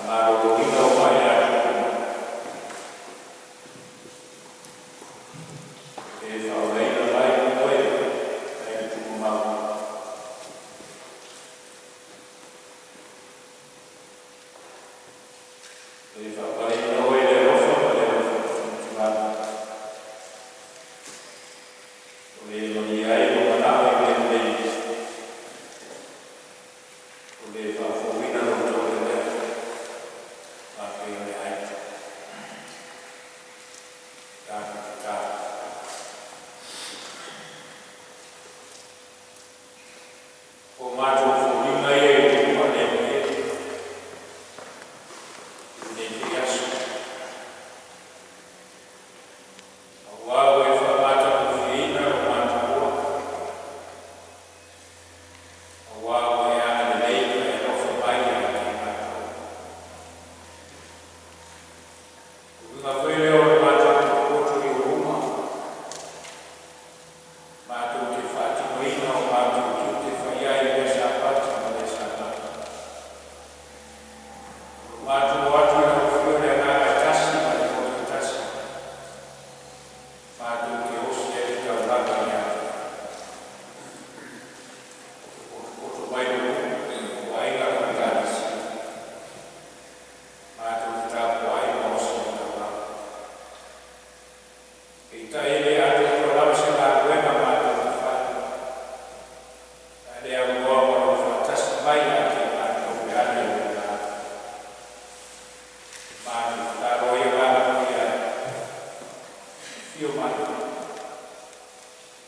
Faamaloloina o mai ia te uma, e faaolaina mai oe mai le tumau. E faapaleina oe i le alofa ma le alofa tutimanu. O le malie ai lou manao i mea lelei. O le faafouina lou taulealea faapei o le aito. Tatou tatalo. O matou foliga ia i lou faalealia i lenei foi aso. Aua ua e faamatagofieina lo matou ola. Aua ua e agalelei ma e alofa mai ia te i matou. O uiga foi lea o le matou potopoto i ou luma, matou te faatinoina o matou tiute fai ai i le Sapati ma le Sapati. O lo matou o atu i lau afio i le agaga e tasi ma le poto e tasi, matou te osi ai le taulaga ia te oe. Potopoto mai lou nuu, lou aiga, lau Ekalesia, matou te tapuai ma osi le taulaga. Peitai e le atoatoa lava se galuega matou te fai, ae le aunoa ma lou faatasi mai ia te i matou e ala i le Agaga. Matou tatalo ai Agaga Paia e, afio mai,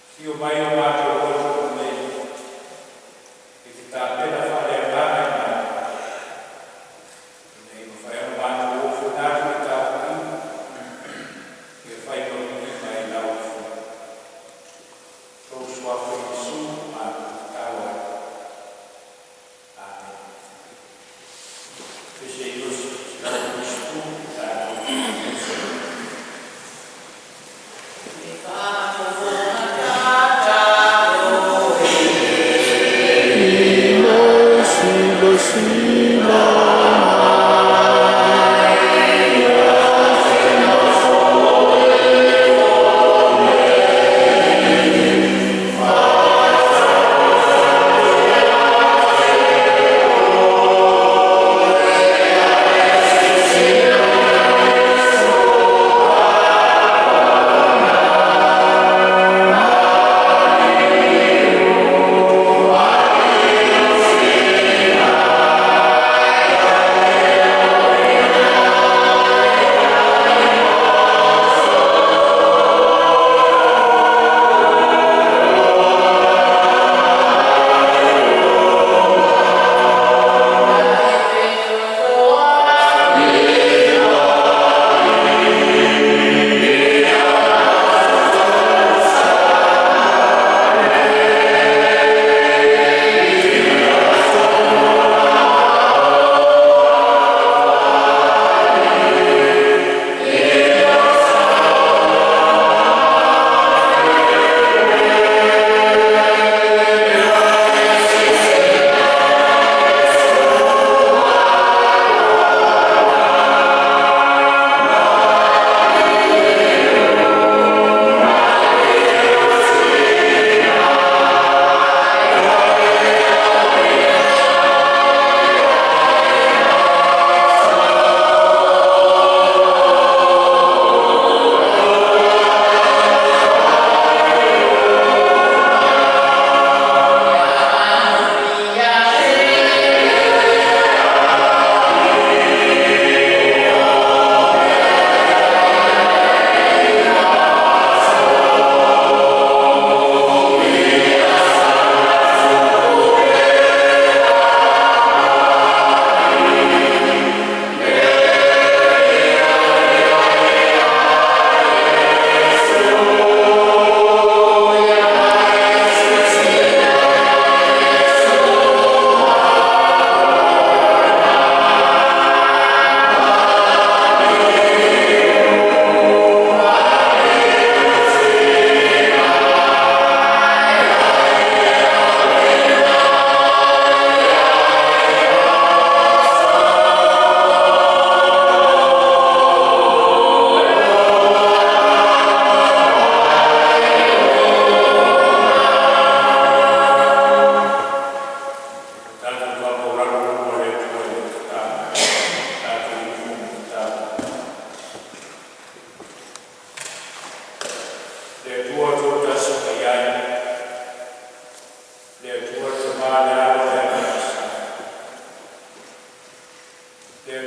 afio mai i o matou loto lelei, e te tapena faaleagaga i matou, ina ia mafai ona matou ofuna atu i le tapuaiga, ia fai ma viiga i lau afio. Lou suafa Iesu matou tatalo ai. Amene. Efeseinos 180. E faafofoga tata.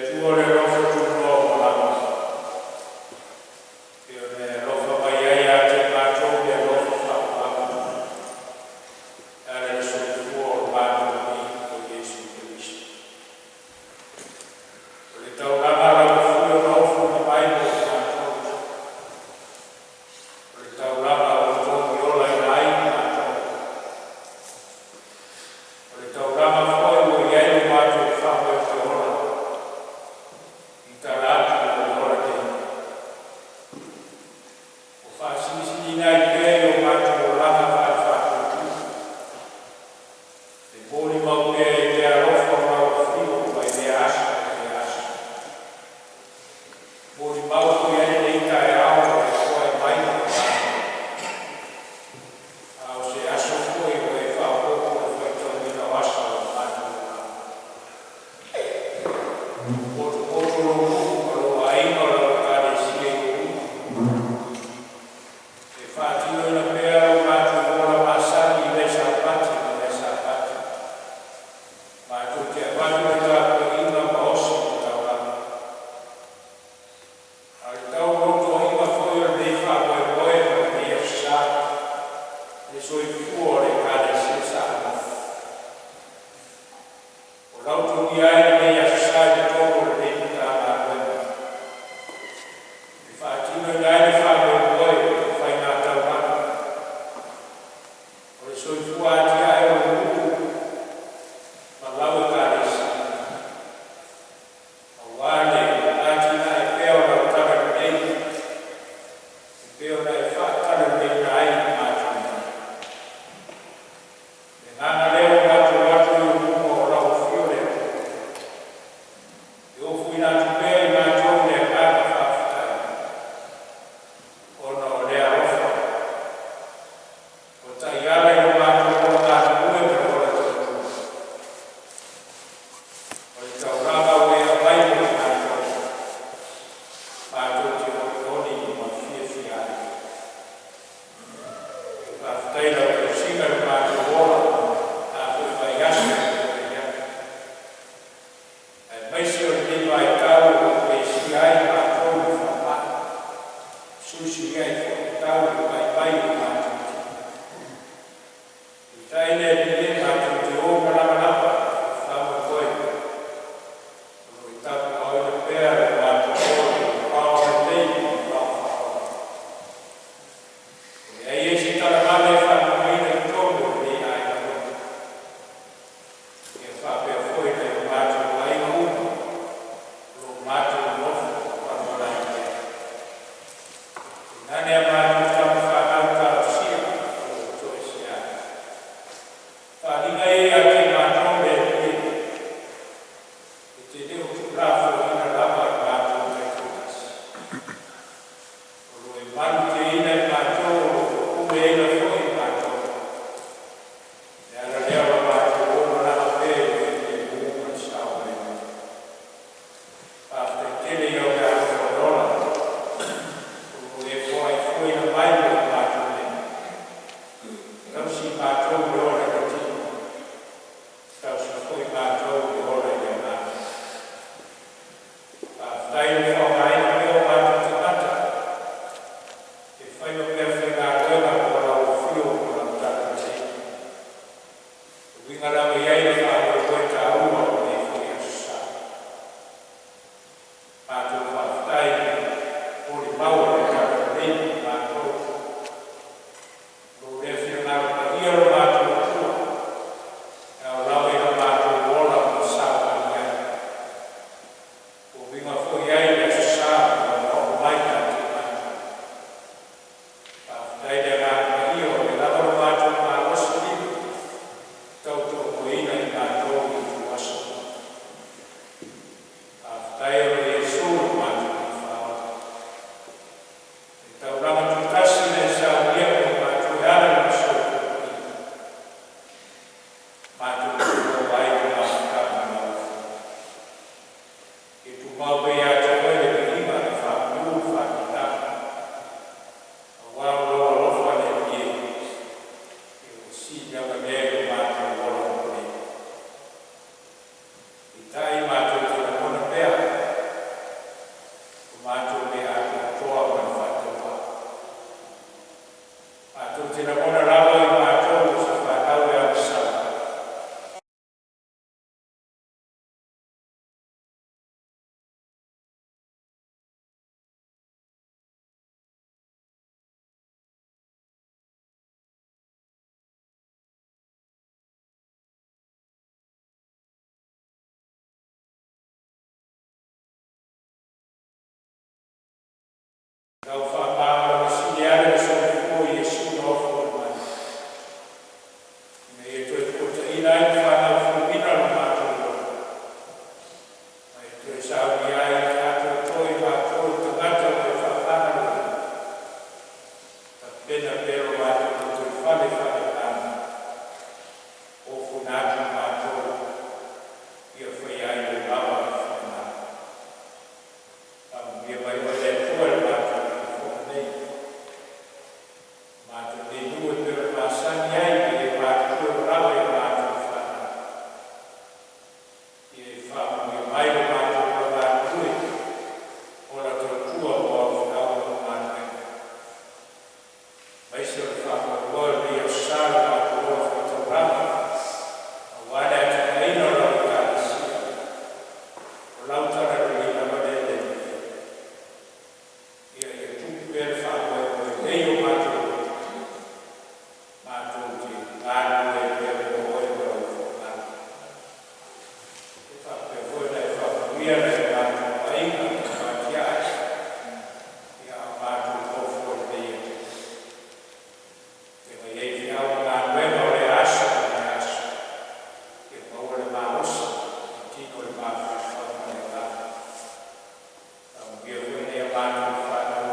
Atua o le alofa tunoa o malama, e pei ona e alofa mai ai ia te i matou i le alofa faavavau, e ala i le soifua o lo matou Alii o Iesu Keriso. O le taulaga lau afio na ofoina mai mo i matou, o le taulaga ua togiolaina ai i matou, o le taulaga foi ua i ai lo matou faamoemoe ola i tala atu o le ola nei, ua faasilisiliina ai pea i lo matou olaga faale-faatuatua le molimau pea i le alofa o lau Afio mai lea aso i lea aso. Molimau foi ai lenei taeao ua e foai mai mo i matou, a o se aso foi ua e faaopoopo i le faitauina o aso o lo matou olaga. Ua potopoto lou nuu ma lou aiga o lau Ekalesia i ou uma, e faatinoina pea lo matou ola masani i lea Sapati ma lea Sapati, matou te avatu le tapuaiga ma osi le taulaga. A o le taualotoaina foi o lenei faamoemoe ma lenei aso sa, le soifua o le Ekalesia Samoa. O lautogia ai lenei aso Sa i totonu o lenei Matagaluega, e faatinoina ai le faamoemoe o le faigataulaga, o le soifua atiae o lou nuu ma lau Ekalesia, aua le atinae pea o lau Talalelei e pei ona e faatalaleleiina ai i matou nei. O le agaga lea ua matou o atu ai i ou luma o lau afio le Atua, e ofoina atu pea i matou le agaga faafetai, ona o le alofa ua taiala i lo matou ola galulue ma le ola tautua. O le taulaga ua e aumai mo i matou, matou te olioli ma fiafia ai. E faafetai i lau tausiga i lo matou ola afai aso ma vaiaso, aemaise o lenei vaitau ua pesia ai matou i le faamai, fesuisuiai foi tau i le vaivai o le matou tino. Peitai le Alii e, matou te o malamalama ma faamoemoe o lo o e tapuaaoina pea lo matou ola i lou agalelei ma lou ao faaola. E leai ai se talavale e faamamaina i totonu o lenei aiga loto, ia faapea foi nai o matou aiga uma o lo o matou nonofo palapala ai pea. Tainane a matou tama fanau talosia o lo o toesea ai. Faaaliga e ia te i matou le Alii e, e te le o tuulafoaiina lava i matou taitoatasi. O lo o e malutiaina i matou o lo o puleaina foi i matou. Le ala lea o le matou o malaga pea i le filemu ma le saogalemu. Faafetai tele i lau meaalofa e ola, o lo o e foai mai mo i matou nei. Tausi i matou i le ola i le tino, tausi foi matou i le ola i le agaga. Faafetai i le faaaogaina pea o matou tagata, e faia pea faigaluega mo lau afio ma lau talalelei. E uiga lava i ai le faamoemoe taua o lenei foi aso sa. Matou faafetai i le molimau o le talalelei mo i matou. Lo lea finagalo paia lo matou Atua, e ao lava i lo matou ola ma saogali ai. Ua uiga foi ai le aso sa ua oo mai ia te i matou. Faafetai le agaga paia o le lava lo matou malosi lima, tautoaluaina i matou i ituaso uma. Faafetai ona o Iesu lo matou Alii Faaola. Le taulaga tutasi na e saunia mo i matou e ala i lou soifua paia. Matou te maua ai le mafutaga ma lau Afioga. Ia tumau pea ia te oe le viiga, le faamanu, le faafitaga, aua o lou alofa le Alii e, e ua sili lava lea i lo matou ola mo nei. Peitai matou te lagona pea Faamanuia mai oe le Atua i le matou tapuaiga nei. Matou nei nuu e pei ona masani ai ma ia matutua e lava i a matou fanau. Ia e faamanuia mai lo matou ola galulue, ola tautua mo au feau ma au galuega. Aemaise o le faamoemoe o lenei aso sa lo matou ola faitaulaga aua le atinaeina o lau Ekalesia. O lau talalelei lava lea le Alii. Ia ia tupu pea le faamoemoe nei o matou loto, matou te galulue ai pea mo oe ma lau finagalo. E faapea foi ona e faamanuia nai o matou aiga tamaitiae, ia a o matou nofo i lenei atunuu. Feagai ai feau ma galuega o lea aso ma lea aso, ia maua le malosi e tino i le mafaufau ma le agaga. Faamanuia foi i nai a matou fanau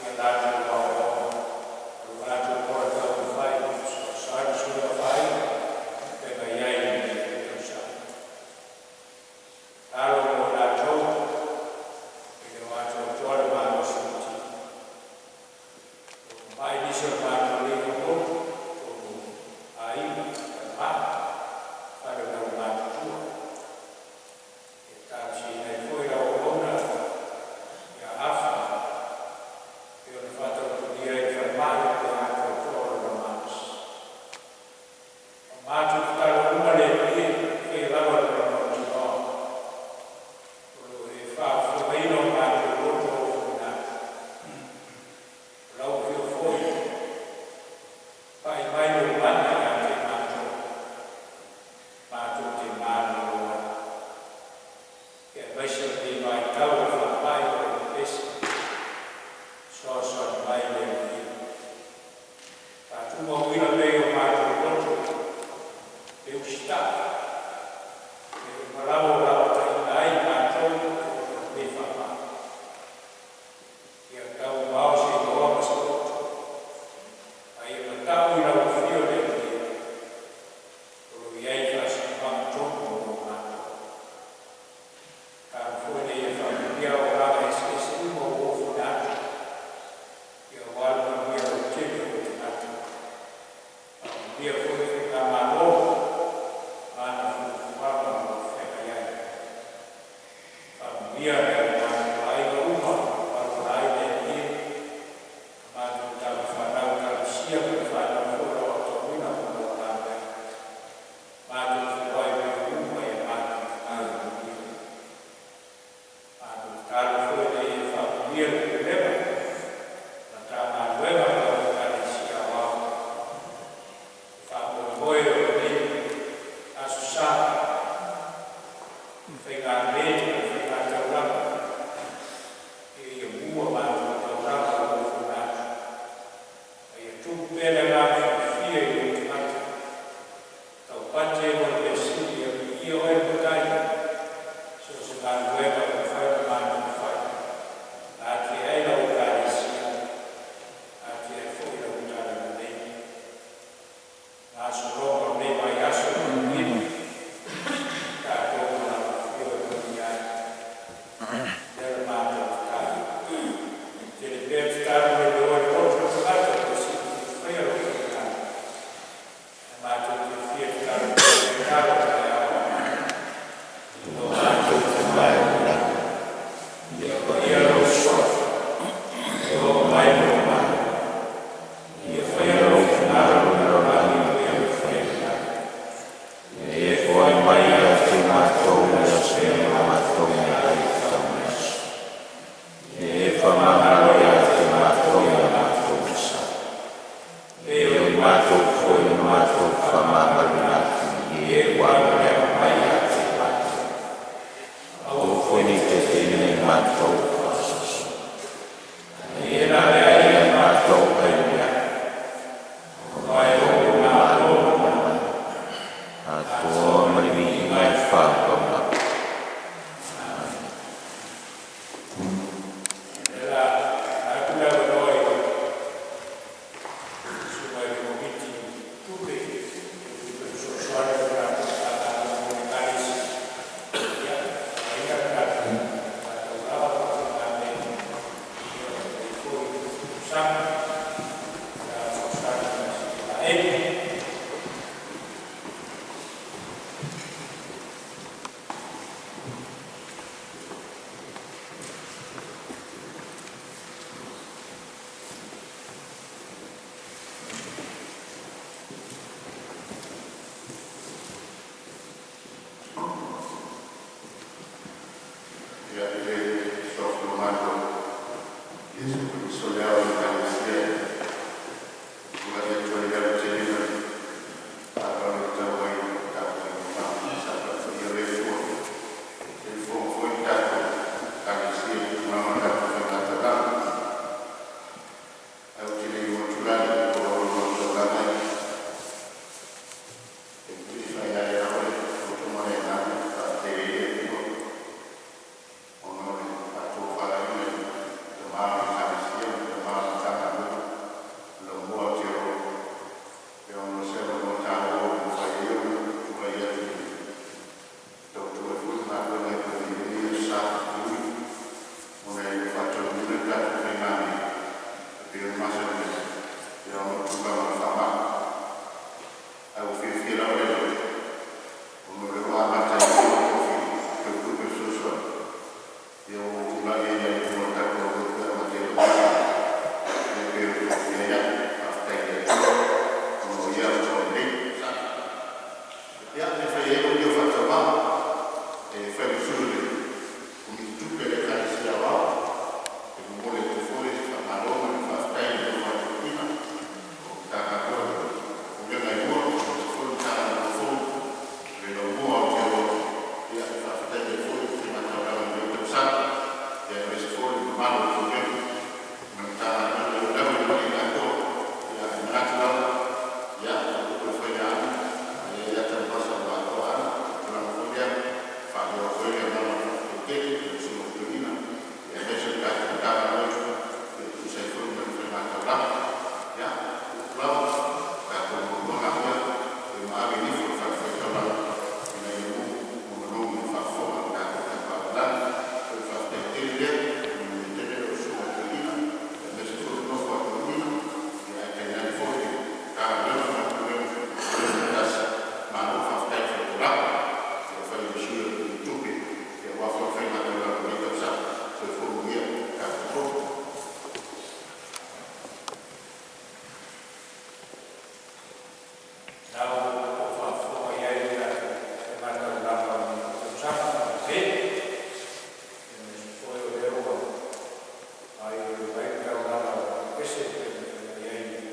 i a latou aoaoga ma lo latou ola taumafai, fesoasoani suega faai'a o feagai ai i lenei foi tausaga. Tatalo mo i latou e le o atoatoa le malosi o le tino. O mamai nisi o le matou nei auauna, totonu o aiga, falemai, fale o le aumatutua. E talosiaina ai foi lau auauna ia Afa e pei ona faatautaia ai i le falemai o le atoatoa o lona malosi. O matou tatalo uma le Alii e faia lava lona mautinoa o lo o e faafofogaina o matou loto ofoina atu. O lau afio foi pai mai lou mana ia te matou, matou te malolo ai. Aemaise o lenei vaitau o le faamai o lo o pepesi, fesoasoani mai le Alii. Faatumauina pea i o matou loto le usitai e uma lava ua lapataiina ai matou ona o lenei faamai. Ia taumamao se igoa ma se loto, a ia mata'u i lau afio le Alii o lo o i ai faasinomaga tonu mo matou. Tatalo foi ina ia faamanuia auaunaga eseese uma ua ofoina atu, ia aua le manuia lautele o tagata. Faamanuia foi le faigamalo ma ana fuafuaga o lo o feagai ai. Faamanuia nai o matou aiga uma ua alola ai le Alii e, matou tama fanau talosia ma le fanau foi o lo o aotauina mo lau galuega. Matou feiloai mai uma ia matou manuia. Matou tatalo foi ina ia faamanuia le pulega, Matagaluega ma lau Ekalesia Aoao. Faamoemoe o lenei aso sa, faiga le ma le faiga taulaga, ina ia mua matou taulaga ua ofoina atu. A ia tupu pea le agaga fiafia i lou tagata, taupate mo le mea sili, ia viia oe le Matai, so o se galuega ua mafai ona matou fai, atiae ai lau Ekalesia, atiae foi lau talalelei. Gasologa o lenei vaiaso ma manuia, tatou ma lau afio e manuia ai. Lea la matou tatalo. Tele pea tatalo le leoa i le loto o le tagata pe sili faia lou finagalo. Ae matou te fia tatalo pea i le tatalo o taeao ua Lo matou Tama i le lagi, ia paia lou suafa, ia oo mai lou Malo, ia faia lou finagalo i le lalolagi e pei ona faia i le lagi. Ia e foai mai ia te matou le aso nei o matou meaai e tatau i le aso. Ia e faamagalo ia te matou i a matou vasa. E pei ona matou foi na matou faamagaloina atu i e ua aloleaga mai ia te matou. Aua foi ne i taitaiina i matou i le faasoasoa. Ae ia lavea ia matou ai le mea. Aua e ou le Malo ma le mana. Atoa ma le viiga e faavauvau. Ela atu le avanoa i le susuga i le Komiti Tupe, Tupe Fesoasoani a le tatou Matagaluega mo Ekalesia, ia, aoina le tatou taulaga. Ia, i le Suafa mamalu o Iesu Keriso o le Ao o le Ekalesia e tulai atu ai i le ava tele ma le faaaloalo e tau ai le tapuaiga mamalu a le Saofai Paia a le Atua. E fofoga foi le tatou Ekalesia i le tulaga o le tatou faigataulaga. Ae ou te le i oo atu la i le tolaulauina o taualaga, e fai lava ia le loto ma le agaga e faafetai ai i le Atua ona o le faatofalaiga a tama o le Ekalesia ma tama o le Matagaluega Laumua Aotearoa, ona o se avanoa taua ua mafai ai ona tulai atu e tautua ai foi le galuega e pei ona i ai lenei Aso Sa e ui ona e le o faataunuuina le tatou faigamea e pei ona masani ai ona o tulaga o le faamai. Ae ua fiafia lava le loto ona o lea ua amata ai nei ona tofi e faletupe fesoasoani, ia ua ou tulai ai lava i luma o le tatou atunuu e amata ai lau galuega e pei ona tofia ai au. Faafetai i le Atua ona o ia avanoa lelei. Ia, e fai ai lou leo faatauvaa e fai ma sui o le Komiti Tupe a le Ekalesia Aoao, e momoli atu foi le faamalo ma le faafetai i le nofo a toeaiina o Matagaluega o Pulega e lua, aemaise foi le Matagaluega fou o le Laumua a Aotearoa. E faafetai ai foi le faigataulaga i lenei tausaga, aemaise foi le mamalu o le Pulega ma le Matagaluega. E ui lava ina le atoa, ae manatu lava o upu e fai ia Aana, a leai lava tanuvasa ua atoa Aana. O le tulaga foi lea e faaleo atu ai le agaga o le faafetai tele i lau Susuga i le Toeaina aemaise o le tatou Matagaluega e tusa ai foi ma le faigataulaga. Ia, o upu lava, o tatou monomono ia maave ifo i le fatafaitaulaga ina ia mumu ma manogi i le faafofoga a lo tatou Tapaau i le Lagi. O le faafetai tele lea, ia manuia tele lau Susuga i le Toeaina aemaise foi le nofo a toeaiina, ae tainane foi le Matagaluega ma le Pulega o le faatasi. Malo faafetai le fai taulaga. Ia fai ai ma sui o le Komiti Tupe aua foi le faigataulaga o lenei tausaga. Soifua manuia le tatou Fono. Na ua ou faafofoga i ai i le tatou faigataulaga o lenei foi tausaga manuia tele. Aemaise foi o lea ua faaiuiu mai le taulaga o Okese e pei ona fai mai ai i le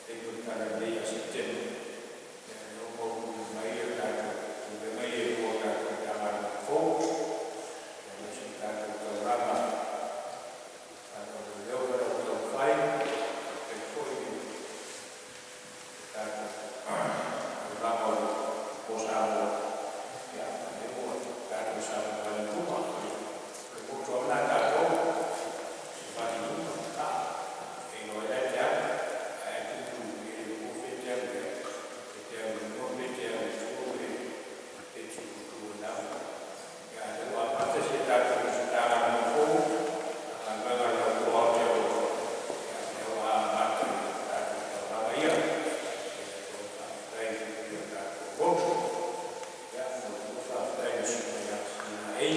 taimi o le talalelei ia Setema. Ia lea ua maualuluga mai tatou pulega ia e lua o tatou Matagaluega fou, aemaise o le tatou taulaga o Leoleo ma lau taumafai, faapea foi le tatou taulaga o le Tupua Samoa. Ia o lea ua tatou savavali i luma. O le potu lava lena a tatou, savali i luma, e iloa ai la e te alu. Ae a e tu tu, e le iloa po o fea e te alu i ai, pe te alu i luma pe te alu i tua pe te tutu ai lava. Ia a o lea ua amata si a tatou Matagaluega fou, Matagaluega a le Laumua Aotearoa, ia lea ua amata i tatou taulaga ia. Faafetai i o tatou loto. Ia momoli foi le faafetai i le Susuga ia Sinaei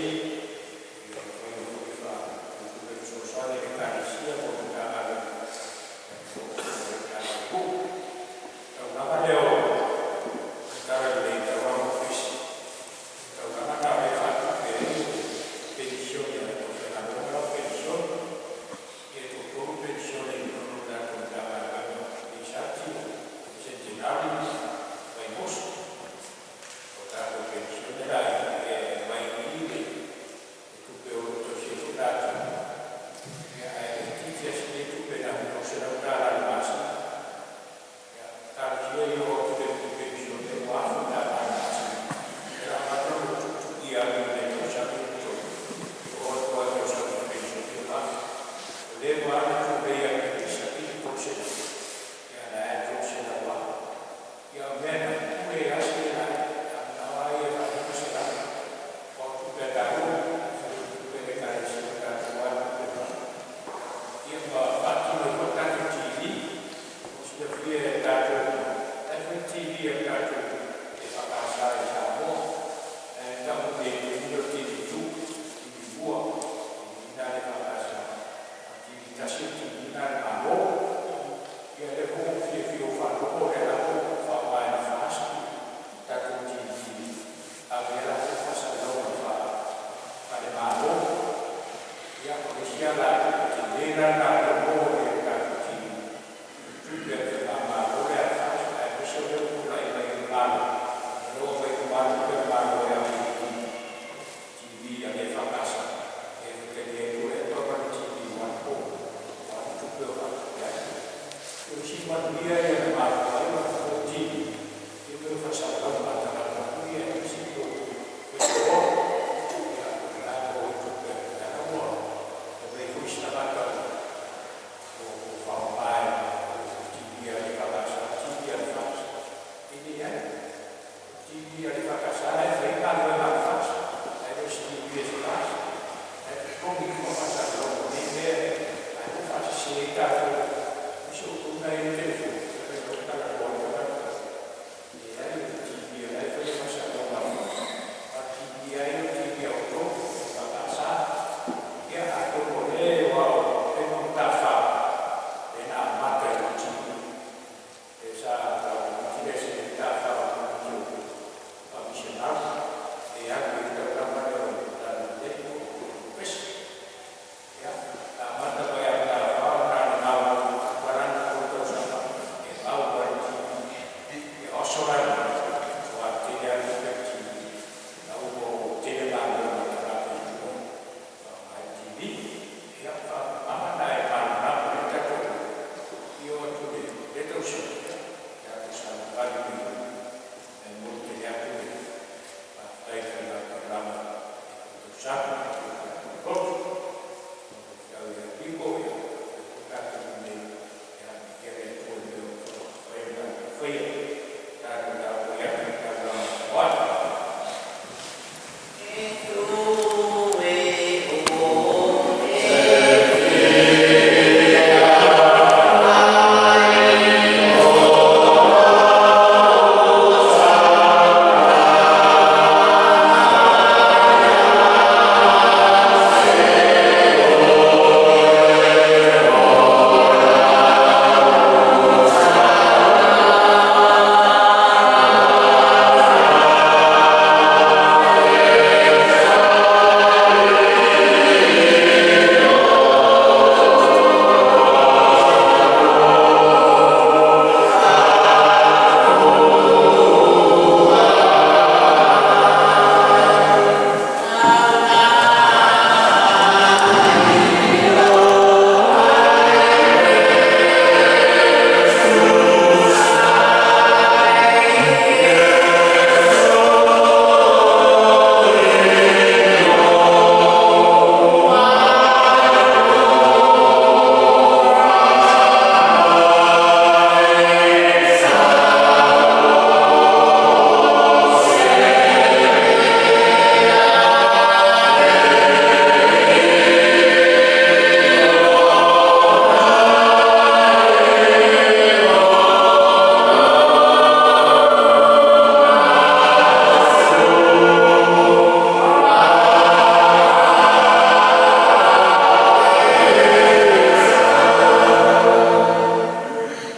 ua mafai ona foi faatupe fesoasoani a le Ekalesia mo le Matagaluega e faafofoga ai le tatou nuu. Taulaga lea o le Talalelei, le taulaga ofisi, o le taulaga lena o lea e faatupe ai penisione a le aufaigaluega la e penisione. Ia e toatolu penisione i totonu o le tatou Matagaluega o Lisati, o Sentenari ma Vaimoso. O tatou penisione la ia e aumai i i le tupe o lo o tausi ai foi latou, ae itiiti lava si nei tupe na o le $300 i le masina. Ia talosia ia oo atu i le taimi e penisione ai ua $1000 i le masina, ia o le a amata ona ou tuutuutia atu i nai tausaga ia e totoe, e oo atu lava i le tausaga e penisione ai ua $1000. Ua leva lava ona tulei atu i le lisiafi le $300, ia o la e $300 lava. Ia o le mea lena, e pule ai lava si la a manao lava ia e faa-$500, aua o tupe a tatou, e le o tupe a le Ekalesia, o tatou lava tupe maua. Ia ma faatino ai foi le tatou TV. Mo le silafia e tatou uma, o la e fai le TV a le tatou EFKS i Samoa, ae tau nei i le taimi lenei o le TV2, TV2, TV lena a le EFKS, a o le TV1 o le Tele la na o mo e tatou TV, tupe a le Faigamalo lea a le FAST, aemaise o lea ua tulai mai i le Malo, o lea ua aumai uma lava tupe a le Malo e ave i TV a le EFKS e fetalai ai le Apple ma le TV1 po o a ni tupe o faatupe ai. O isi manuia ia na mafua ai ona fou TV i mea o faasalalauga a tagata foi ia aemaise o faitauono. Ia, o la e maua ai tupe a ua fai mai foi isi tagata o faaaoga e TV a le EFKS, TV a le FAST. E leai, o TV a le EFKS la e fai ai galuega a le FAST, ae le o se TV a se FAST. Ae totogi uma faasalalauga o nei mea, ae ua faasese ai tatou. Aemaise o outou na e i ai telefoni, fai mai loa talanoa le tagata. Leai, o le TV o la e fai faasalalauga a le FAST, a o le TV lava ia o le TV a outou EFKS. Ia, atonu o lea aua o taimi o Matafao lea na amata ai loa TV, lea sa tau le sini Matafao i o faamisionari e alu ai le taulaga lea o Talalelei po o Pese. Ia, na amata mai ia Matafao na o le gau palagi 3 tausaga e gau ai le TV. Ia, o aso la na ua tele lava tupe a le TV, la ua tele galuega a tagata i tua e faaaoga ai le TV. Ia, o faamama na e malamalama lelei tatou i oo atu i lea tausaga, ia tatou savavali mai ai. E momoli tele atu le faafetai i le faigataulaga i tausaga i o tatou lotu au ia Iko, ia faapea foi tatou nei. Ia viia le Atua i mea o mafai ona tatou faia, tatou tapuai atu i le taulaga oaoa.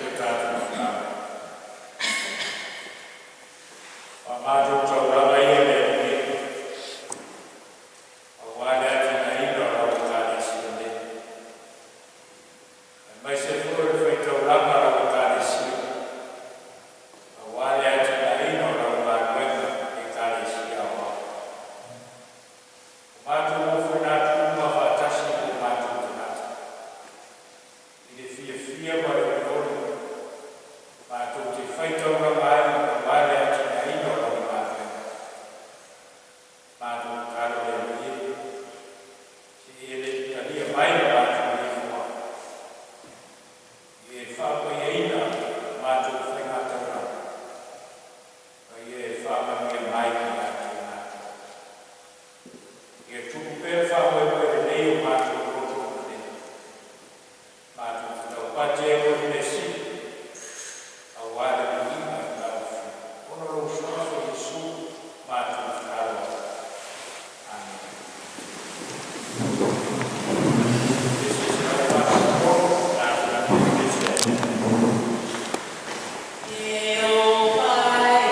Le tatou tatalo. Faamatou taulaga ia i le Alii nei, aua le atinaeina o lau Ekalesia nei, aemaise foi o le faitaulaga a lau Ekalesia, aua le atinaeina o lau galuega i Ekalesia aoao. O matou ofoina atu uma faatasi ma o matou tagata, i le fiafia ma le olioli, matou te faitaulaga ai aua le atinaeina o lau galuega. Matou tatalo le Alii e, se i e le talia mai le matou leifoaga, ia e faapaiaina matou faigataulaga, ma ia e faamanuia mai ia te matou. Ia tupu pea le faamoemoe lelei o matou loto ma manino, matou te taupati ai mo le mea sili, aua le viiga i lau Afioga. Ona o lou suafa Iesu matou tatalo atu. Amene. Pese 143, tatou pese ai. E o pai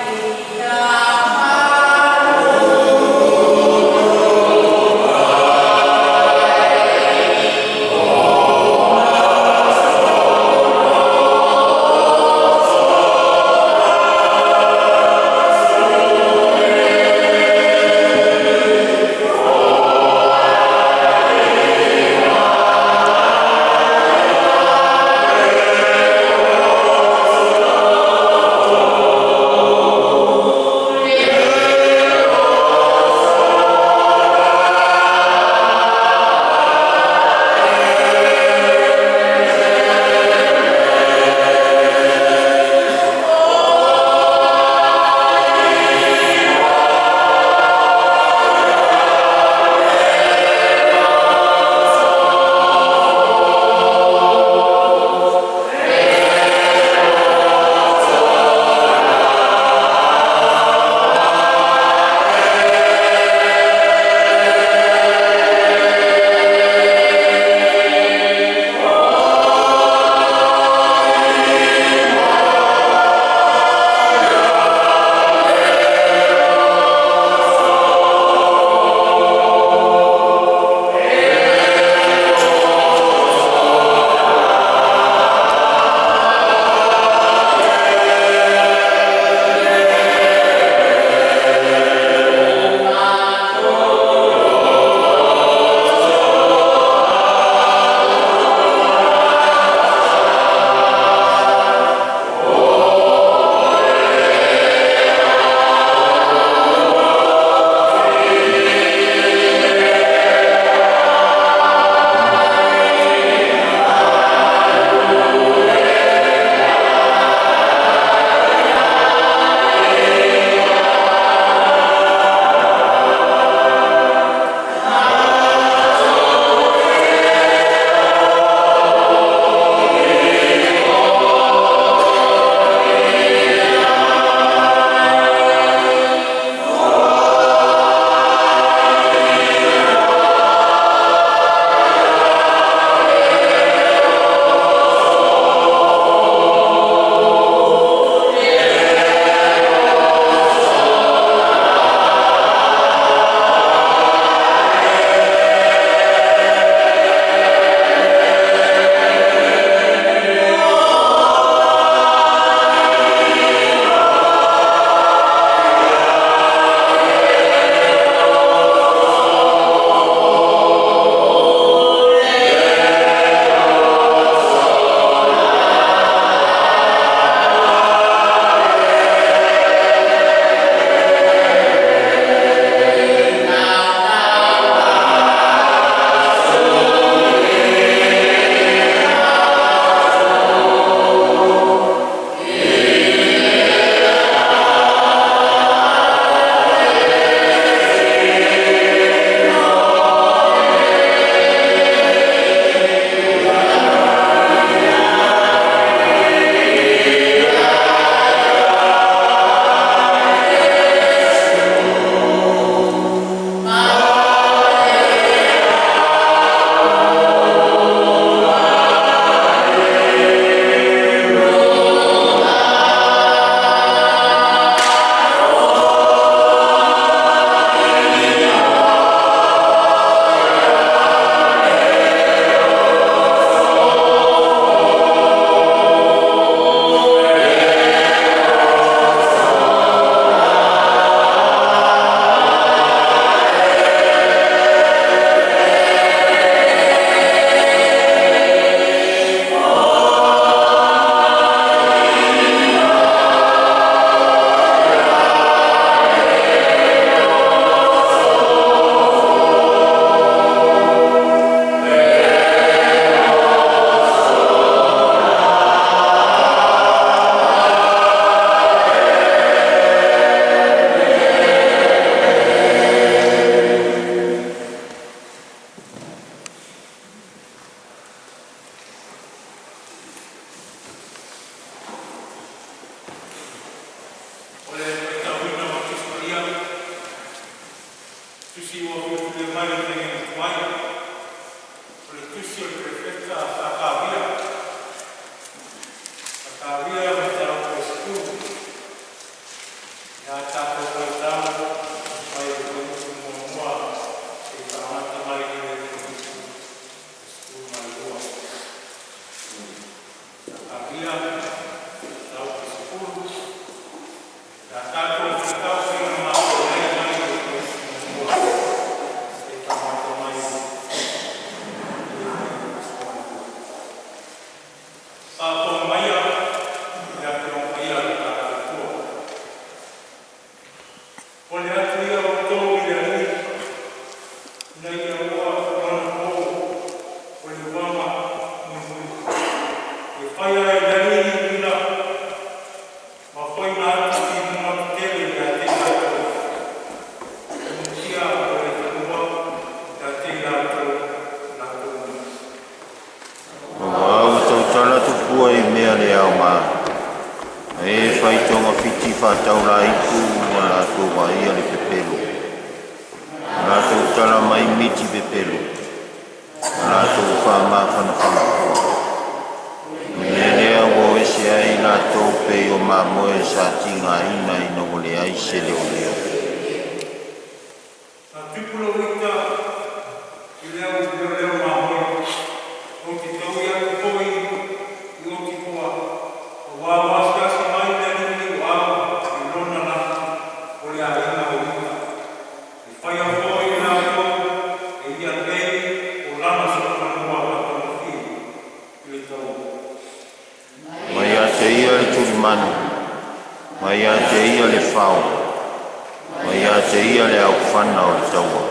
fana o le taua,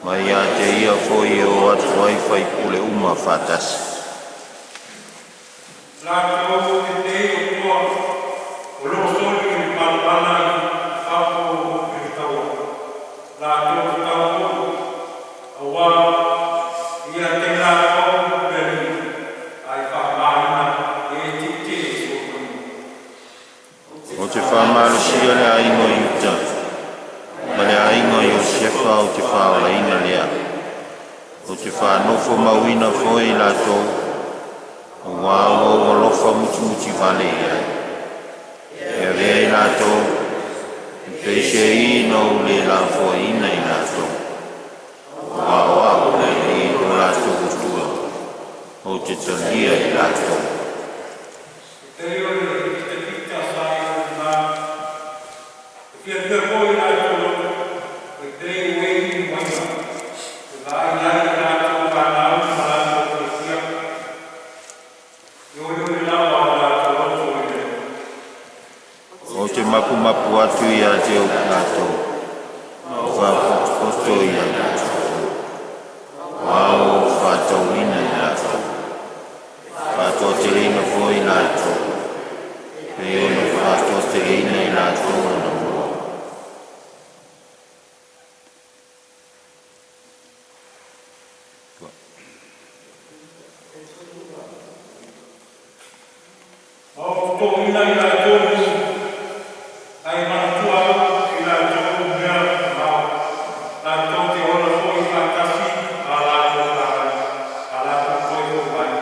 ma ia te ia foi e o atu ai faipule uma faatasi. Latou te o toa o loo soli i le palapala i fafo i le taua. Latou te tau foi, auā ia te latou le Alii, ae faamāina e tietie i solofanua. Ou te faamalosia le aiga o Iuta ma le aiga o Iosefa ou te faaolaina lea. Ou te faanofomauina foi i latou, auā ua ou alofa mutimutivale i ai. E avea i latou, e peiseai na ou lē lafoaiina i latou. Auā o a'u o le Alii lo latou Atua, ou te talia i latou. E o le fitafita sa i lena, e fiafia foi i latou loto, e pei o e inu uaina, e vaai ai i latou fanau ma latou fiafia, e olioli lava o latou loto i le Alii. Ou te mapumapu atu ia te latou, ma faapotopoto ia latou, auā ua ou faatauina i latou. Faatoateleina foi i latou, pei ona faatoateleina i latou anamua. Ma ou totoina i latou nuu, ae manatua au i latou mea mamao. Latou te ola foi faatasi ma latou fanau, a latou toe foi mai.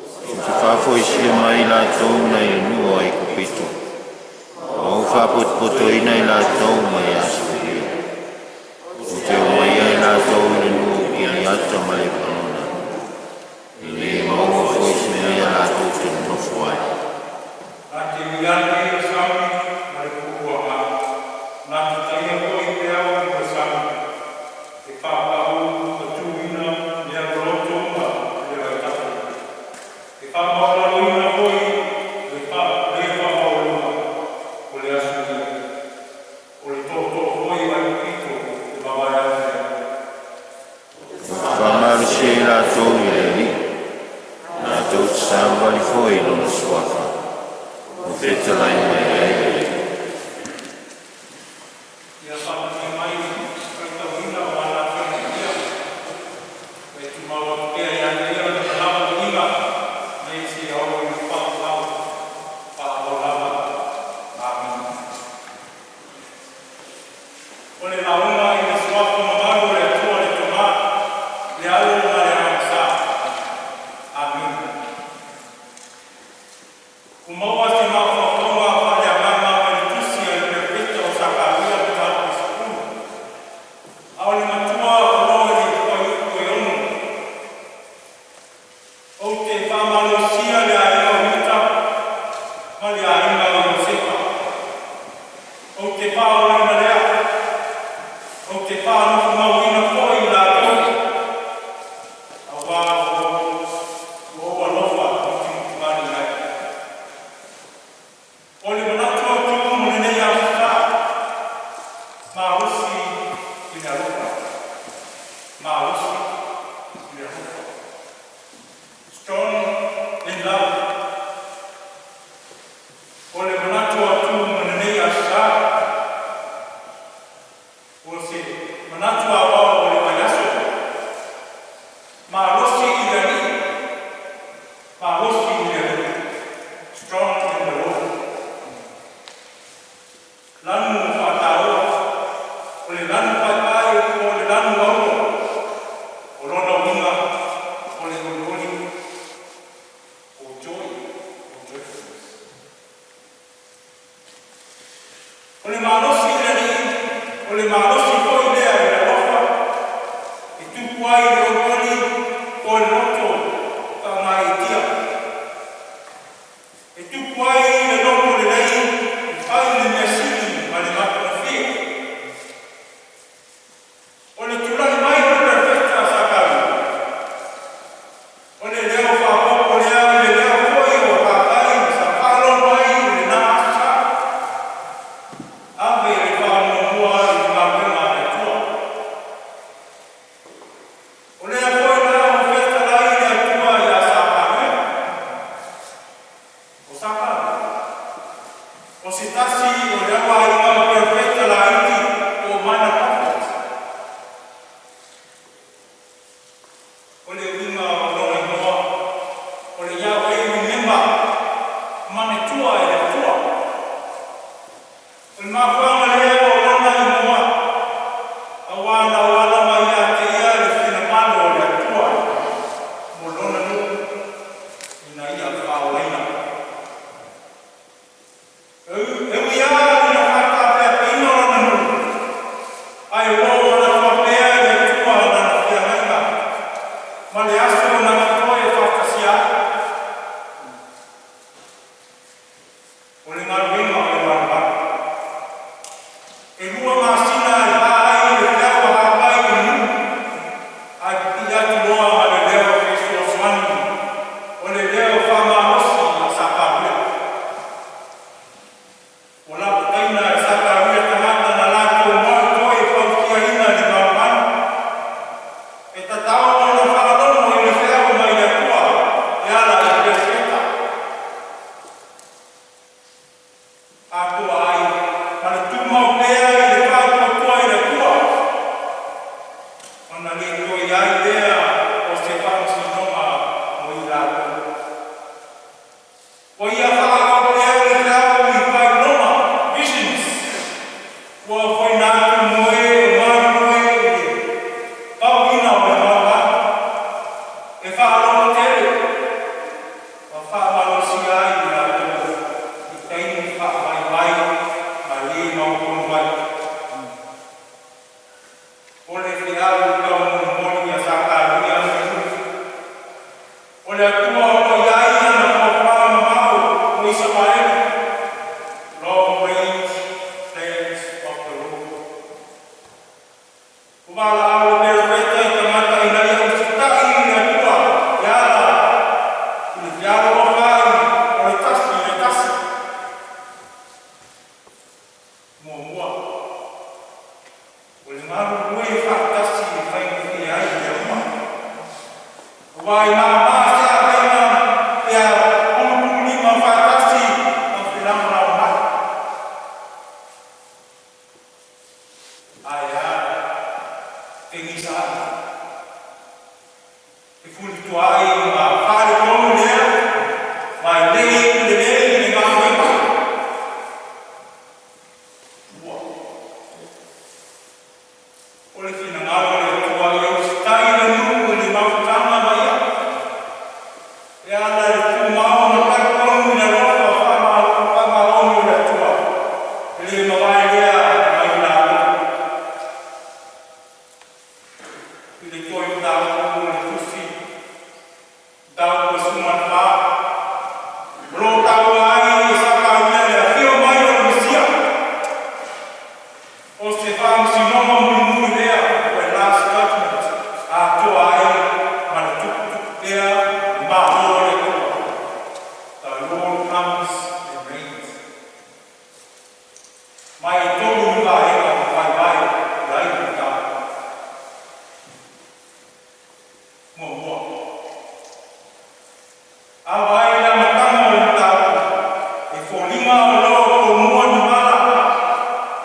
Ou te faafoisia mai i latou nai le nuu o Aikupito, ma ou faapotopotoina i latou mai Asuria. Ou te aumaia i latou i le nuu o Kiriata ma Lepanona, e lē maua foi se mea latou te nonofo ai. Na te ui ane i le sami ma le puapuaga, na te taia foi peau o le sami, e faapau-patuina mea loloto uma i le vaitafe, e faamaualaloina foi le le faamaualuga o le Asuria, o le tootoo foi o Aikupito e vavae atu lea. Ou te faamalosia i latou i le Alii, latou te savavali foi i lona suafa, ua fetalai mai ai le Alii. Ia faamanuia mai le faitauina o Lana Afioga Paia, ma e tumau atu pea ia te Ia le malama viiga nei seia oo i le faavavau faavavau lava. Amene. O le lauga i le suafa mamalu o le Atua le Tamā, le Alo ma le Agaga Sa. Amene. Ua maua se mafaufauga faaleagaga mai le tusi a le Perofeta o Sakaria mataupu e 10. A o le matua o lo i le fuaiupu e 6. Ou te faamalosia le aiga o Iuta ma le aiga o Iosefa. Ou te faaolaina lea. Ou te faanofomauina foi i latou. Auā ua ou alofa mutimutivale i ai. O le manatu autū mo lenei aso Sa. Malosi i le alofa. Malosi i le alofa. Strong in love. O le manatu autū mo lenei aso Sa. O se manatu aoao o le vaiaso. Malosi i le Alii. Malosi i le Alii. Strong in the Lord. Lanu o faataoa. O le lanu paepae o le lanu auro. O lona uiga o le olioli o joy, o joyfulness. O le malosi i le Alii, o le malosi foi lea i le alofa, e tupu ai le olioli o le loto faagaeetia. E tupu ai le loto lelei, e fai le mea sili ma le matagofie. O le tulai mai o le perofeta Sakaria. O le leo faaopoopo lea i le leo foi o Hakai sa faalogo ai i lena aso Sa. Ave le faamuamua i le O le uiga o lona igoa, o le Yahweh remember, manatua e le Atua. O le mafuaaga lea o lona igoa, auā na auala mai ia te ia le finagalo o le Atua mo lona nuu ina ia faaolaina. E ui lava ina faataapeapeina lona nuu, ae o lo o manatua pea e le Atua lana feagaiga ma le aso na te toe faatasia ai. O le galuega o le malumalu. E 2 masina e va ai le feau a Hapai i le nuu, ae pipii atu loa ma le leo fesoasoani o le leo faamalosi a Sakaria. Ua lapataina e Sakaria tagata na latou moe toe fautiaina le malumalu. E tatau ona faalogo i le feau mai le Atua e ala i perofeta. Atoa ai ma le tumau pea i le faatuatua i le Atua. Ona le toe i ai lea o se faamasinoga mo i latou. Ua ia faaauau pea le feau i faailoga visions. Ua ofoina atu moe o galulue i le pauina o le malumalu. E faalototele ma faamalosia ai i latou i taimi faavaivai ma le mautonu ai. O le feau taumolimoli a Sakaria mo le nuu. O le Atua o lo o i ai ana fuafuaga mamao mo Isaraelu. Long range plans of the Lord. Ua valaau le perofeta i tagata ina ia usitai i le Atua e ala i le fealolofa ai o le tasi i le tasi. Muamua, o le galulue faatasi e faigofie ai mea uma. Auā e māmā se avega pe a pulupululima faatasi ma felagolagomai. Ae a fegisa ai. Fefulitua ai ma faaletonu lea ma e le iu lelei le galuega. Lua. O le finagalo o le Atua ia usitai le nuu i le mafutaga ma ia. E ala i le tumau ma talitonu i le alofa faamaoni o le Atua. E le mavae lea mai i latou. I le toe mataupu o le tusi, mataupu 14, o lo o taua ai e Sakaria le afio mai o le Mesia. O se faamasinoga mulimuli lea o le last judgment atoa ai ma le tuputupu pea le malo o le Atua. The Lord comes and reigns. Ma e tolu ni vaega ma vaivai i ai le mataupu. Muamua. Ava ai le amataga o le mataupu e foliga o lo o tomua ni mala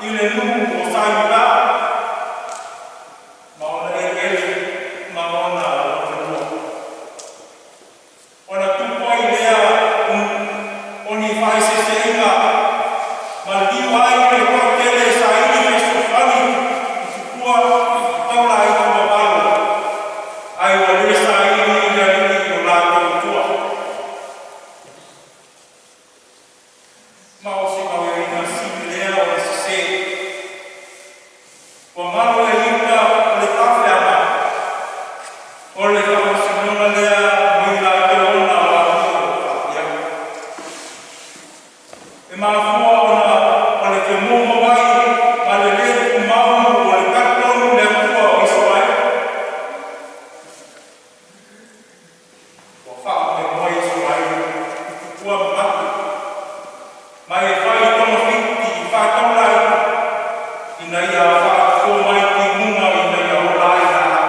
i le nuu o Saiuta ma ona eleele ma ona laufanua. Ona tupu ai lea o ni faaeseeseiga ma liliu ai le toatele e saili fesoasoani i tupua taulaita mavalo ae ua le saili i le Alii o latou Atua. Ma o se gaoioiga sili lea ona sesē. Ua galo ia Iuta o le tafeaga o le faamasinoga lea mo i latou ona o amio faafia. E mafua ona o le femoumouai ma le le tumau o le talitonu i le Atua o Isaraelu. Ua faamoemoe Isaraelu i tupua mamate ma e fai togafiti faataulaina ina ia faatofo mai timuga ina ia ola ai laau.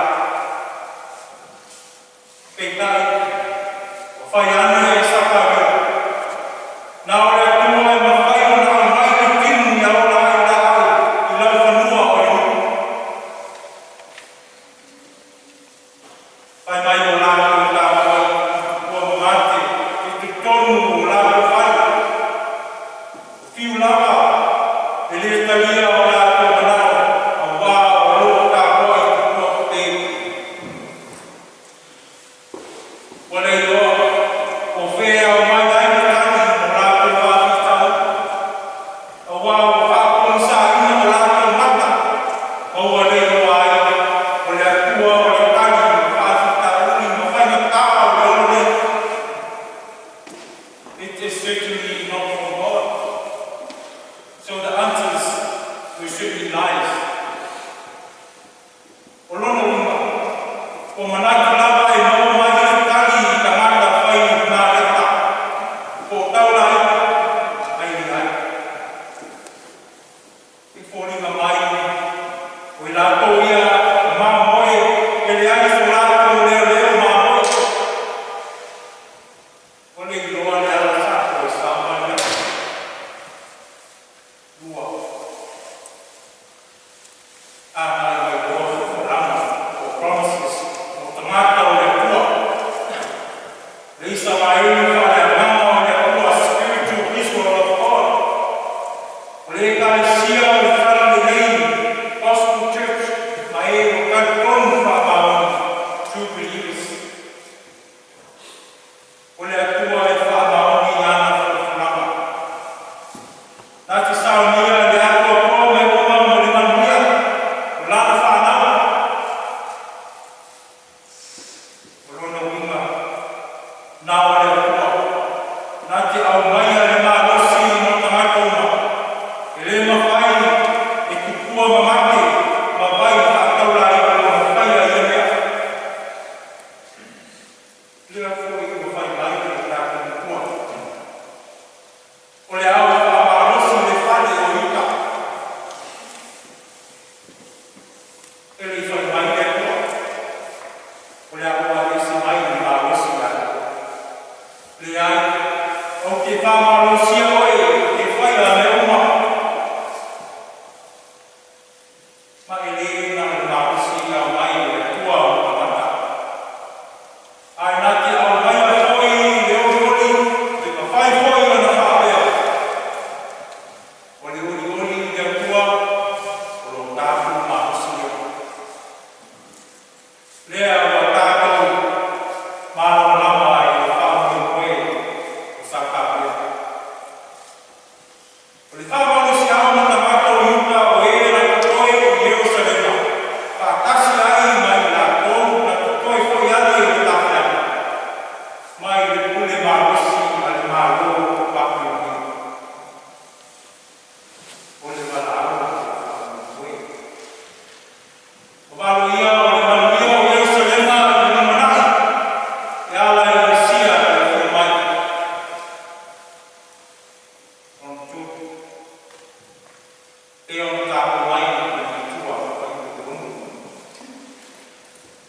Peitai, ua fai ane e Sakaria, na o le Atua e mafai ona aumai le timu ia ola ai laau i laufanua o le nuu. Fai mai o latou taavale i tupua ma mate i totonu o latou fale. O fiu lava e le talia o latou manao auā o lo o tapuai tupua pea. Ua le iloa po o fea e ao mai ai le tali mo latou faafitauli, auā ua faapogisaina o latou mata ma ua le iloa ai o le Atua o le tali mo faafitauli ma faigata o le ola nei. It is certainly not from God. So the answers were certainly lies. O lona uiga, ua manatu lava e maua mai le tali i tagata fai maleta, po o taulaita ae leai. E foliga mai, o i latou ia mamoe e leai so latou leoleo mamoe. Ua le iloa le ala sa'o e savavali ai. Lua, agai mai loa folafolaga o promises mo tagata o le Atua. Le Isaraelu faaleagaga o le Atua, spiritual Israel of God. O le ekalesia o le Talalelei, gospel church, ma e ua talitonu faamaoni, true believers. O le Atua e faamaoni i ana folafolaga. Na te saunia le atoatoa mea uma mo le manuia o lana fanau. O lona uiga, na o le Atua. Na te aumaia le malosi mo tagata uma. E le mafai e tupua ma mate ma vai faataulaina ona faia ia mea. Lea foi ua fai mai le tatou Matua. O le a ou faamalosi le fale o Iuta. E le i fai mai le Atua. O le a ou aveese mai le malosi ia te oe. Leai, ou te faamalosia oe e faia mea uma. Ma e le na o le malosi e aumai e le Atua mo tagata. Ae na te aumaia foi le olioli e mafai foi ona faapea. O le olioli i le Atua o lo tatou malosi lea. Lea ua tatou malamalama i le faamoemoe o Sakaria. O le faamalosiau mo tagata o Iuta o e na totoe i Ierusalema, faatasi ai ma i latou na toe foi ane i le tafiaga, mai le pule malosi a le Malo o Papelonia. O le valaau ma le faamoemoe. O valoia o le manuia o Ierusalema i le lumanai, e ala i le Mesia e afio mai. Lona tolu, e ona tatou ai le matua fuaiupu 6.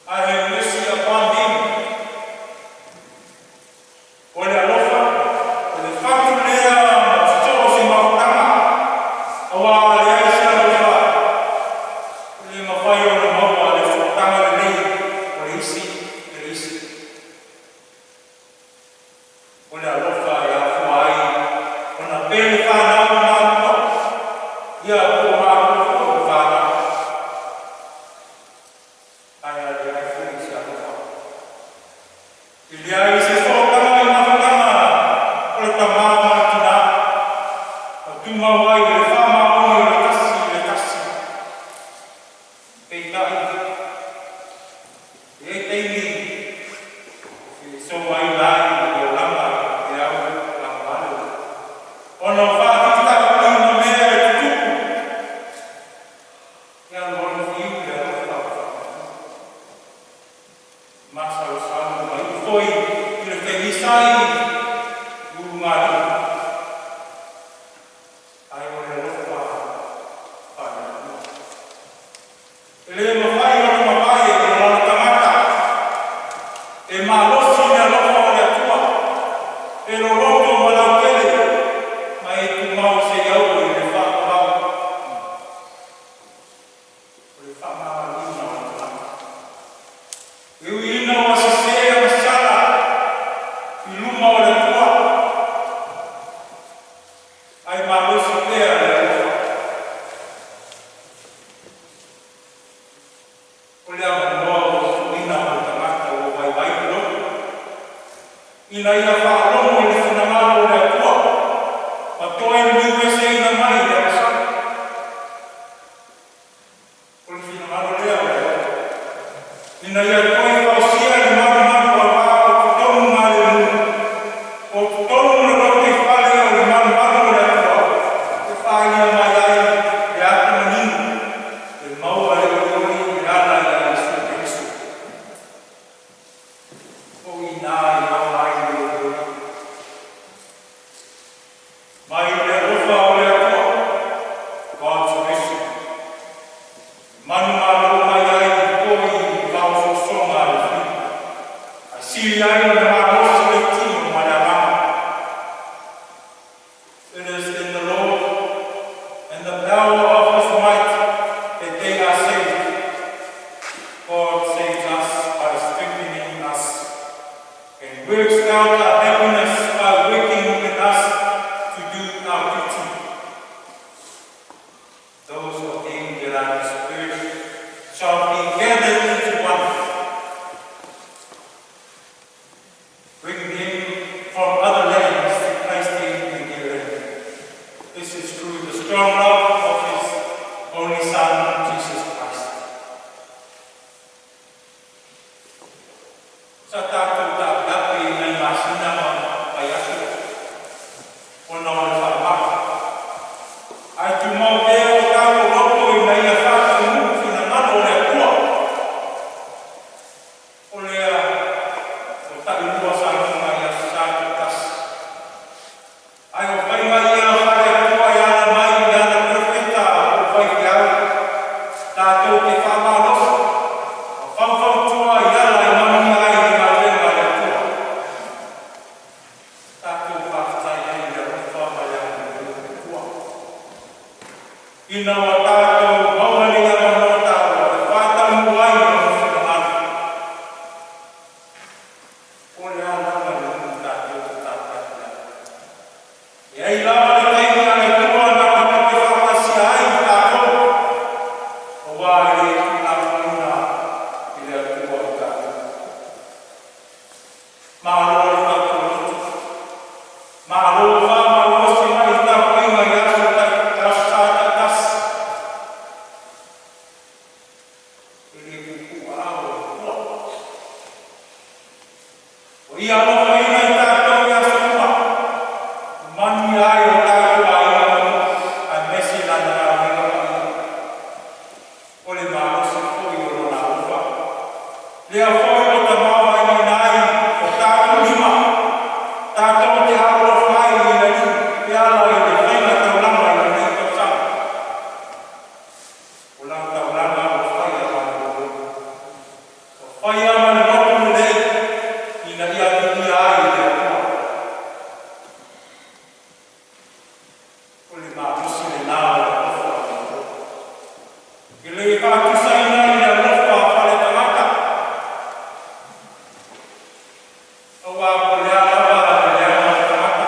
I have mercy upon them. O le alofa, o le fatu lea mo so o se mafutaga, auā a leai se alofa, e le mafai ona maua le sootaga lelei o le isi i le isi. O le alofa e afua ai ona pele fanau i matua, ia po o matua foi i fanau. Ae a leai foi se alofa, e leai se sootaga i mafutaga o le tamā ma le tinā, ma tumau ai le faamaoni o le tasi i le tasi. Peitai, e i ai taimi e so ai lai i le olaga e au lagavale. Ona o faafitauli ma mea e tutupu, e alualu fiu le alofa o masalosalo ma iu foi i le fegisai i ulugalima. Ae o le alofa faale-Atua. E le mafai ona mavae o lona tagata. E malosi le alofa o le Atua. E loloto ma lautele ma e tumau seia oo i le faavavau. O le faamagaloina o le tagata. E ui ina ua sesē agasala i luma o le Atua, ae malosi pea le alofa. O le avanoa ua tuuina mo tagata ua vaivai le loto, ina ia faalogo i le finagalo o le Atua ma toe liliu eseina mai i le agasala. O le finagalo lea o le Atua, ina ia toe fausia e le malumalu aua o totonu galemu, o totonu le lotoifale o le malumalu o le Atua, e faaalia mai ai le ata manino e maua e le olioli e ala ia Iesu Keriso. O i ina e maua ai le olioli mai le alofa o le Atua, God's mercy, e manumalo mai ai foi i vaososoga a le fili, ae sili ai ona malosi le tino ma le agaga. It is in the Lord and the power of His might that they are saved. God saves us by strengthening us and works out our happiness by working in us to do our duty. Those of them that are dispersed shall be gathered into one. Bring them from other lands to place them in their land. This is through the strong love of His only Son, Jesus Christ. Sa tatou ta'api'api i nai masina ma vaiaso ona o le fa'amai. Ae tumau pea o tatou loto ina ia fa'ataunuu finagalo o le Atua. O lea o ta'ilua saluga i aso sa ta'itasi. Ae o faiga ia fa'ale-Atua e ala mai i ana perofeta po o faifeau, tatou te fa'amalosi, ma faufautua i ala e manuia ai le galuega a le Atua. Tatou fa'afetai ai i le alofa ma le agalelei o le Atua. Ina ua tatou maua nei avanoa ta'ua e fa'ataunuu ai Lona finagalo. O le a lava le umi tatou te ta'api'api ai. E ai lava le taimi a le Atua na te toe fa'atasia ai i tatou, auā e lē tuulafoaina e le Atua i tatou. Malo le tautua lotu. Malo fa'amalosi mai i tapuaiga i aso aso sa ta'itasi. E lē puupuu aao o le Atua. O ia alofaina i tatou i aso uma, manuia ai o tatou aiga ma nuu, aemaise lana galuega pa'ia. O le malosi foi o lona alofa. Lea foi ua tamaoaigaina ai o tatou lima, tatou te alolofa ai i le Alii e ala i le faiga taulaga i lenei tausaga. O lau taulaga ua faia ma le olioli. Ua faia ma le loto lelei ina ia viia ai le Atua. O le malosi lenā o le alofa o le Atua. E lē fa'atusaina i le alofa fa'aletagata. Auā po o le a lava le leaga o le tagata.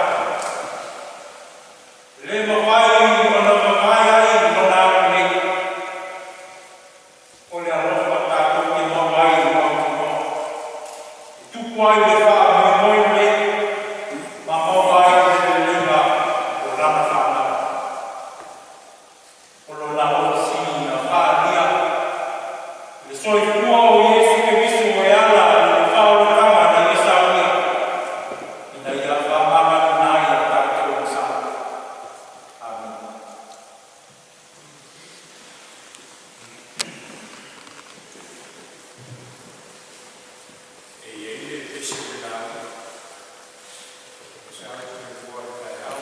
E lē mafai ona vavae ai lona agalelei. O le alofa tatou te maua ai i le mautinoa. E tupu ai le fa'amoemoe lelei ma maua ai le leleiga o lana fa'anau. O lona alofa sili na fa'alia i le soifua o Iesu Keriso e ala i le fa'aolataga na ia saunia ina ia fa'amavaeina ai a tatou agasala. Amene. E i ai le pese o le lauga, sa o le fua le taeao,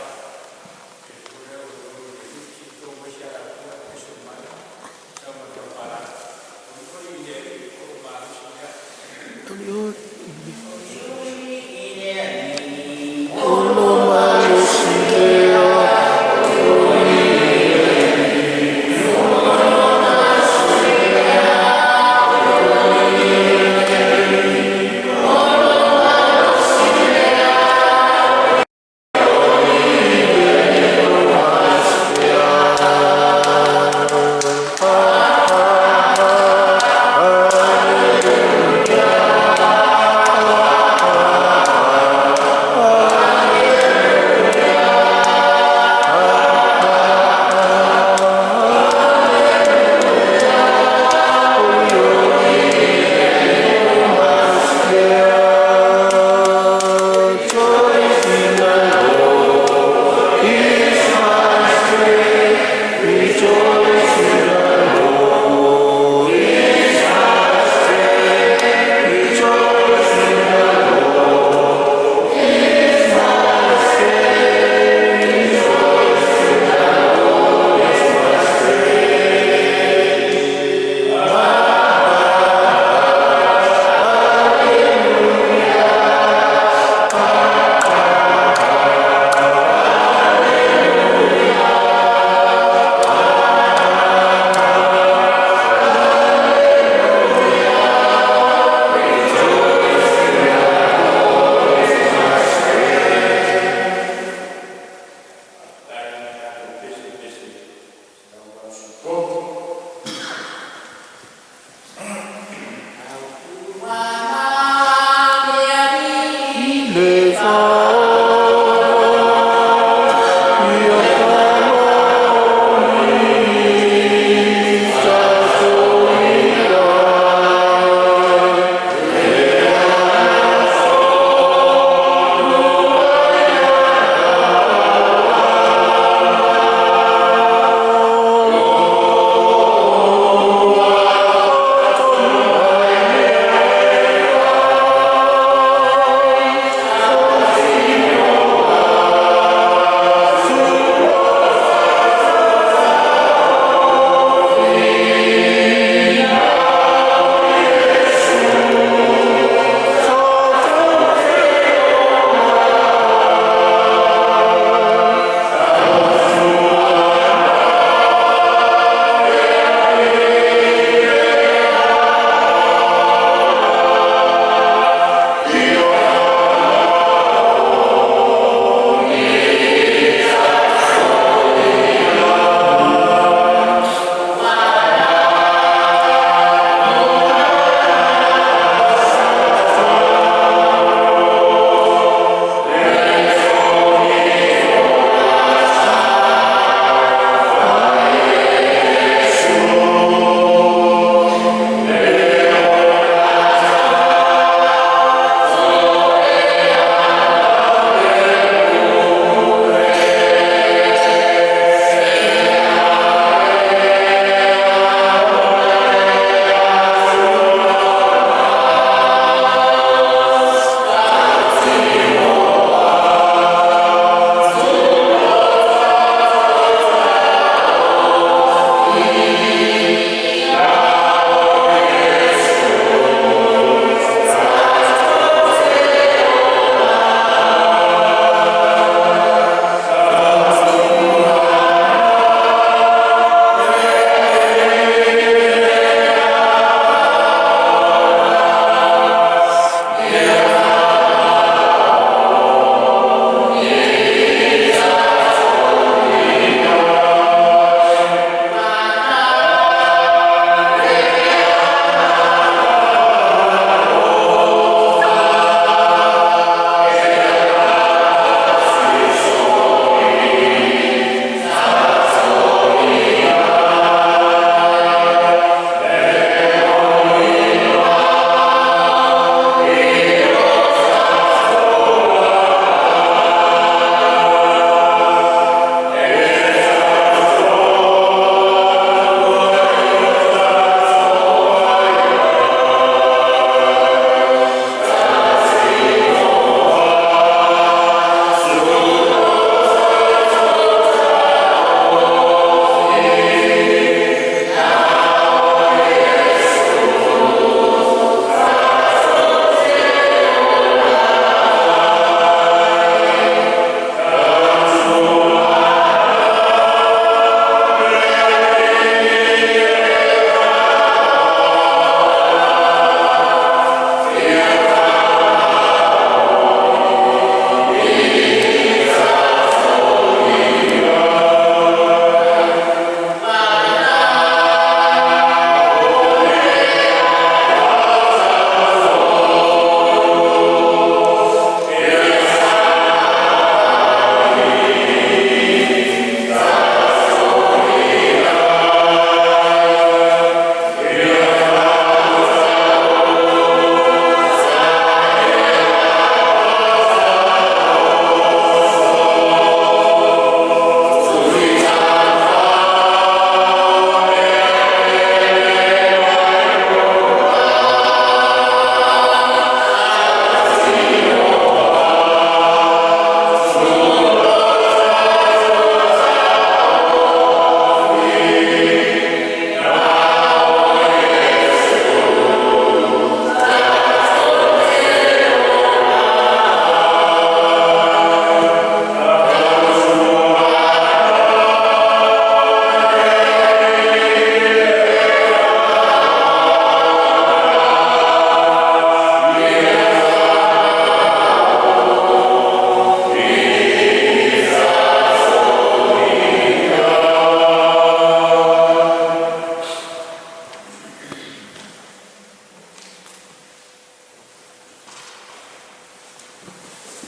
e pule o le le fiti tō mai sia la tua pese o mai, sa ma tau pala. O le foi i le o malosi lea. Olo malosi lea.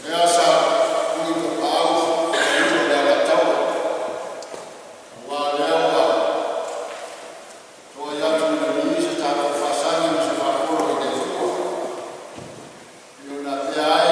Lea sa tuli tapaau le le Alataua, aua o lea ua toai atu i lagi se tatou faasagi ma se faapolo i le Atua, e pei ona afea ai.